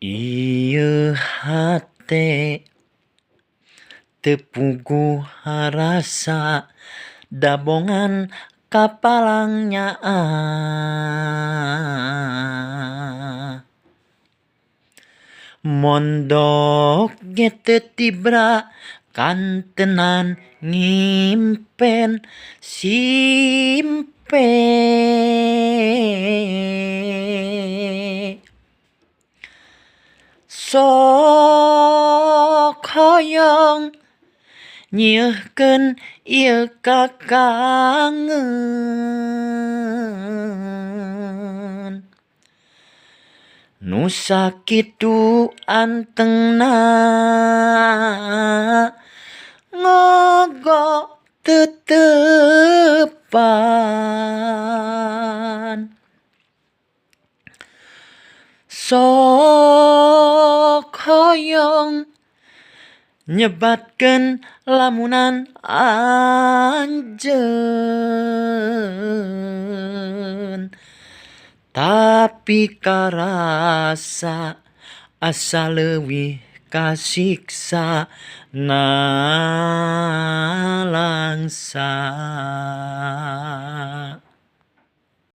Ieu hate teu puguh harasa dabongan ka palang nyaah. Mondok ge teu tibra kantenan ngimpen simpe. Sok hoyong nyieuhkeun ieu kakangen. Nu sakitu antengna ngogo teu tepan. Sok hoyong nyebatkeun lamunan anjeun. Tapi karasa asa leuwih kasiksa nalangsa.